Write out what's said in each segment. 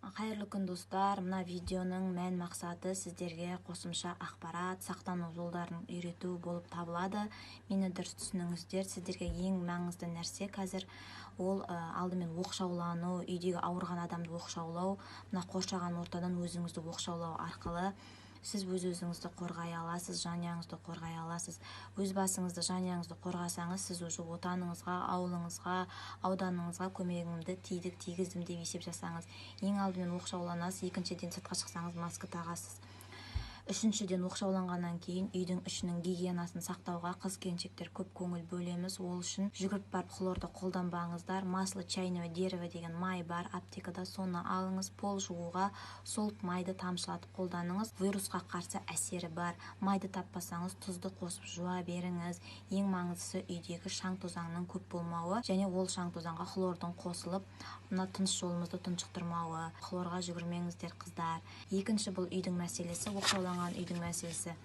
Қайырлы күн, достар! Мына видеоның мән мақсаты сіздерге қосымша ақпарат, сақтану жолдарын үйрету болып табылады. Мені дұрыс түсініңіздер. Сіздерге ең маңызды нәрсе қазір ол алдымен оқшаулану, үйдегі ауырған адамды оқшаулау. Мына қоршаған ортадан өзіңізді оқшаулау арқылы сіз өз өзіңізді қорғай аласыз, жанұяңызды қорғай аласыз. Өз басыңызды, жанұяңызды қорғасаңыз, сіз уже отаныңызға, ауылыңызға, ауданыңызға көмегімді тигіздім деп есеп жасаңыз. Ең алдымен оқшауланасыз. Екіншіден, сыртқа шықсаңыз, маска тағасыз. Үшіншіден, оқшауланғаннан кейін үйдің ішінің гигиенасын сақтауға қыз келіншектер көп көңіл бөлеміз. Ол үшін жүгіріп барып хлорды қолданбаңыздар. Масло чайного дерева деген май бар аптекада, соны алыңыз. Пол жууға сол майды тамшылатып қолданыңыз, вирусқа қарсы әсері бар. Майды таппасаңыз, тұзды қосып жуа беріңіз. Ең маңыздысы, үйдегі шаң тозаңның көп болмауы және ол шаң тозаңға хлордың қосылып, мына тыныс жолымызды тұншықтырмауы. Хлорға жүгірмеңіздер, қыздар. Екінші, бұл үйдің мәселесі, оқшауланған үйдің мәселесі.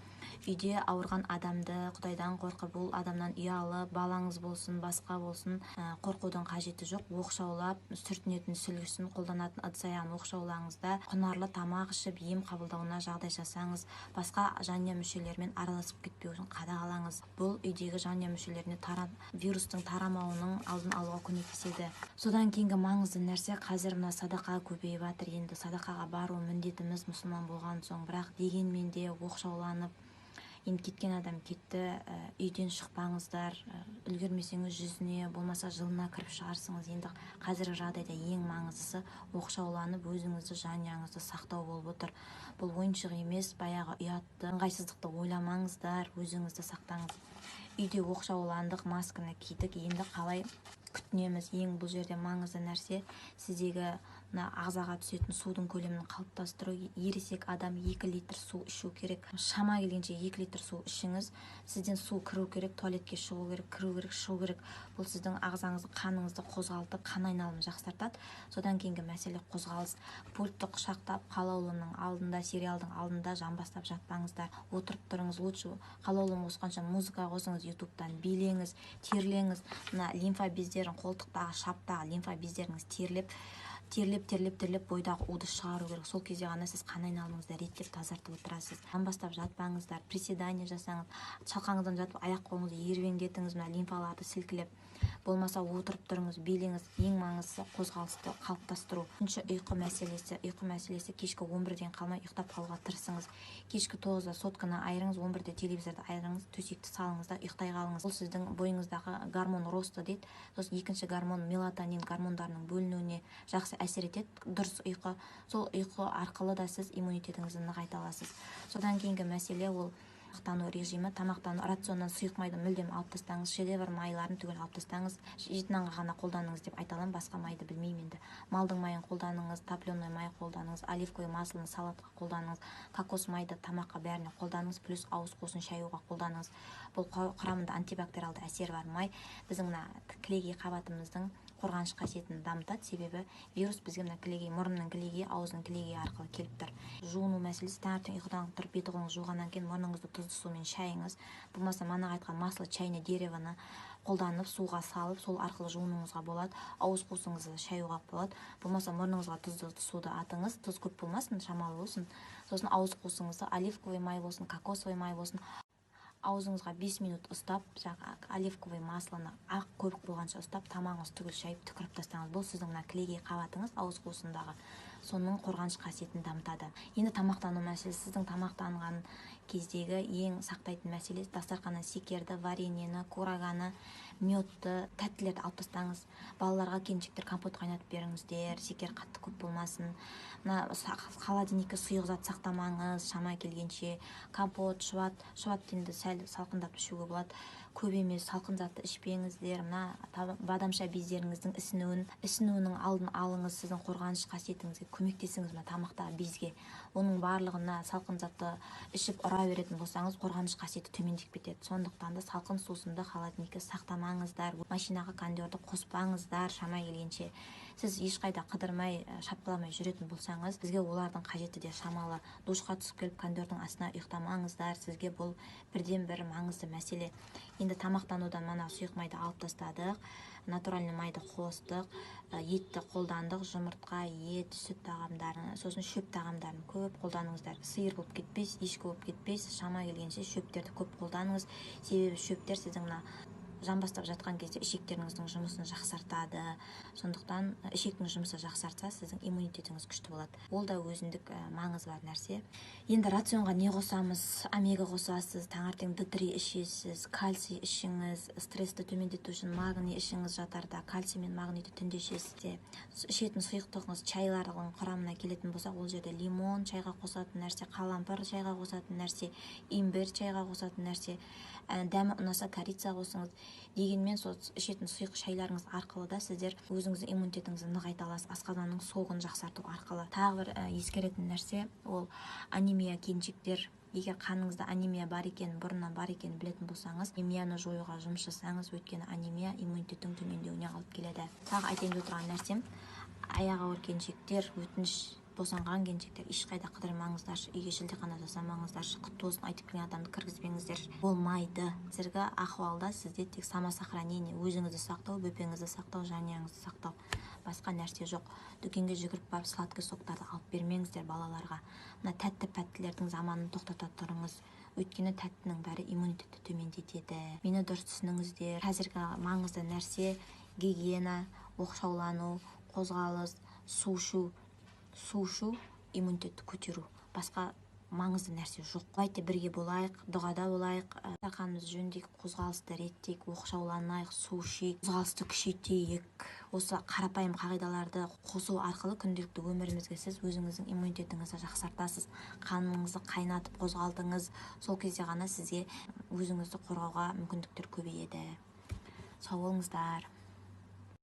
Үйде ауырған адамды, құдайдан қорқып, ол адамнан ұялып, балаңыз болсын, басқа болсын, қорқудың қажеті жоқ. Оқшаулап, сүртінетін сүлгісін, қолданатын ыдыс аяғын оқшаулаңыз да, құнарлы тамақ ішіп, ем қабылдауына жағдай жасаңыз. Басқа жанұя мүшелерімен араласып кетпеу үшін қадағалаңыз. Бұл үйдегі жанұя мүшелеріне вирустың тарамауының алдын алуға көмектеседі. Содан кейінгі маңызды нәрсе: қазір мына садақа көбейіп жатыр. Енді садақаға бару міндетіміз мұсылман болған соң, бірақ дегенмен де оқшауланып, енді кеткен адам кетті, үйден шықпаңыздар. Үлгермесеңіз, жүзіне, болмаса жылына кіріп шығарсыңыз. Енді қазіргі жағдайда ең маңыздысы оқшауланып, өзіңізді, жанұяңызды сақтау болып отыр. Бұл ойыншық емес, баяғы ұятты, ыңғайсыздықты ойламаңыздар, өзіңізді сақтаңыз. Үйде оқшауландық, масканы кидік, енді қалай күтінеміз? Ең бұл жерде маңызды нәрсе — сіздегі мына ағзаға түсетін судың көлемін қалыптастыру. Ересек адам 2 литр су ішу керек. Шама келгенше 2 литр су ішіңіз. Сізден су кіру керек, туалетке шығу керек, кіру керек, шығу керек. Бұл сіздің ағзаңызды, қаныңызды қозғалтып, қан айналымын жақсартады. Содан кейінгі мәселе — қозғалыс. Пультті құшақтап, Қалаулымның алдында, сериалдың алдында жамбастап жатпаңыздар, отырып тұрыңыз. Лучше Қалаулым қосқанша, музыка қосыңыз Ютубтан, билеңіз, терлеңіз. Мына лимфа бездерін, қолтықтағы, шаптағы лимфа бездеріңіз терлеп, терлеп, терлеп, терлеп, бойдағы уды шығару керек. Сол кезде ғана сіз қан айналымыңызды реттеп, тазартып отырасыз. Жамбастап жатпаңыздар, приседание жасаңыз. Шалқаңыздан жатып, аяқ қолыңызды ербеңдетіңіз, мына лимфаларды сілкілеп. Болмаса отырып тұрыңыз, билеңіз. Ең маңыздысы — қозғалысты қалыптастыру. Үшінші, ұйқы мәселесі. Ұйқы мәселесі: кешкі 11-ден қалмай ұйықтап қалуға тырысыңыз. Кешкі 9-да сотканы айырыңыз, 11-де телевизорды айырыңыз, төсекті салыңыз да, ұйықтай қалыңыз. Бұл сіздің бойыңыздағы гормон роста дейді, сосын екінші гормон мелатонин гормондарының бөлінуіне жақсы әсер етеді дұрыс ұйқы. Сол ұйқы арқылы да сіз иммунитетіңізді нығайта аласыз. Содан кейінгі мәселе — ол тамақтану режимі. Тамақтану рационнан сұйық майды мүлдем алып тастаңыз, шедевр майларын түгел алып тастаңыз. Жеті нанға ғана қолданыңыз деп айта аламын, басқа майды білмеймін енді. Малдың майын қолданыңыз, топленый май қолданыңыз, оливковый маслоны салатқа қолданыңыз, кокос майды тамаққа, бәріне қолданыңыз, плюс ауыз қуысын шаюға қолданыңыз. Бұл құрамында антибактериалды әсері бар май біздің мына кілегей қабатымыздың қорғаныш қасиетін дамытады, себебі вирус бізге мына кілегей, мұрынның кілегейі, ауыздың кілегейі арқылы келіп тұр. Жуыну мәселесі: таңертең ұйқыдан тұрып, бет қолыңызды жуғаннан кейін мұрныңызды тұзды сумен шайыңыз. Болмаса манағы айтқан масло чайное деревоны қолданып, суға салып, сол арқылы жуынуыңызға болады. Ауыз қуысыңызды шаюға болады. Болмаса мұрныңызға тұзды суды атыңыз, тұз көп болмасын, шамалы болсын. Сосын ауыз қуысыңызды оливковый май болсын, кокосовый май болсын, аузыңызға 5 минут ұстап, жаңағы оливковый маслоны ақ көбік болғанша ұстап, тамағыңызды түгел шайып, түкіріп тастаңыз. Бұл сіздің мына кілегей қабатыңыз, ауыз қуысындағы, соның қорғаныш қасиетін дамытады. Енді тамақтану мәселесі. Сіздің тамақтанған кездегі ең сақтайтын мәселе: дастарханнан секерді, вареньені, кураганы, медті, тәттілерді алып тастаңыз. Балаларға, келіншектер, компот қайнатып беріңіздер, секер қатты көп болмасын. Мына холодильникке сұйық зат сақтамаңыз шама келгенше. Компот, шұбат. Шұбатты енді сәл салқындап ішуге болады, көп емес. Салқын затты ішпеңіздер. Мына бадамша бездеріңіздің ісінуінің алдын алыңыз, сіздің қорғаныш қасиетіңізге көмектесіңіз, мына тамақтағы безге. Оның барлығына салқын затты ішіп ұра беретін болсаңыз, қорғаныш қасиеті төмендеп кетеді. Сондықтан да салқын сусынды холодильникке сақтамаңыздар, машинаға кондерді қоспаңыздар шама келгенше. Сіз ешқайда қыдырмай, шапқыламай жүретін болсаңыз, сізге олардың қажеті де шамалы. Душқа түсіп келіп кондердің астына ұйықтамаңыздар, сізге бұл бірден бір маңызды мәселе. Енді тамақтанудан мана сұйық майды алып тастадық, натуральный майды қостық, етті қолдандық, жұмыртқа, ет, сүт тағамдарын, сосын шөп тағамдарын көп қолданыңыздар. Сиыр болып кетпейсіз, ешкі болып кетпейсіз, шама келгенше шөптерді көп қолданыңыз. Себебі шөптер сіздің мына жамбастап жатқан кезде ішектеріңіздің жұмысын жақсартады. Сондықтан ішектің жұмысы жақсартса, сіздің иммунитетіңіз күшті болады. Ол да өзіндік маңызы бар нәрсе. Енді рационға не қосамыз? Омега қосасыз, таңертең Д3 ішесіз, кальций ішіңіз, стрессті төмендету үшін магний ішіңіз жатарда, кальций мен магнийді түнде ішесіз де. Ішетін сұйықтығыңыз чайлардың құрамына келетін болсақ, ол жерде лимон чайға қосатын нәрсе, қалампыр чайға қосатын нәрсе, имбирь чайға қосатын нәрсе, дәмі ұнаса корица қосыңыз. Дегенмен сол ішетін сұйық шайларыңыз арқылы да сіздер өзіңіздің иммунитетіңізді нығайта аласыз, асқазанның соғын жақсарту арқылы. Тағы бір ескеретін нәрсе, ол анемия келіншектер. Егер қаныңызда анемия бар екен, бұрыннан бар екенін білетін болсаңыз, анемияны жоюға жұмыс жасаңыз, өйткені анемия иммунитеттің төмендеуіне алып келеді. Тағы айтайын деп отырған нәрсем, аяғы ауыр келіншектер, өтініш, босанған келіншектер, ешқайда қыдырмаңыздаршы, үйге шілдехана жасамаңыздаршы, құтты болсын айтып келген адамды кіргізбеңіздер, болмайды. Қазіргі ахуалда сізде тек самосохранение, өзіңізді сақтау, бөпеңізді сақтау, жанұяңызды сақтау, басқа нәрсе жоқ. Дүкенге жүгіріп барып сладкий соктарды алып бермеңіздер балаларға. Мына тәтті пәттілердің заманын тоқтата тұрыңыз, өйткені тәттінің бәрі иммунитетті төмендетеді. Мені дұрыс түсініңіздер, қазіргі маңызды нәрсе гигиена, оқшаулану, қозғалыс, су ішу, су ішу, иммунитетті көтеру, басқа маңызды нәрсе жоқ. Давайте бірге болайық, дұғада болайық, қанымызды жөндейік, қозғалысты реттейік, оқшауланайық, су ішейік, қозғалысты күшейтейік. Осы қарапайым қағидаларды қосу арқылы күнделікті өмірімізге сіз өзіңіздің иммунитетіңізді жақсартасыз, қаныңызды қайнатып қозғалтыңыз, сол кезде ғана сізге өзіңізді қорғауға мүмкіндіктер көбейеді. Сау болыңыздар.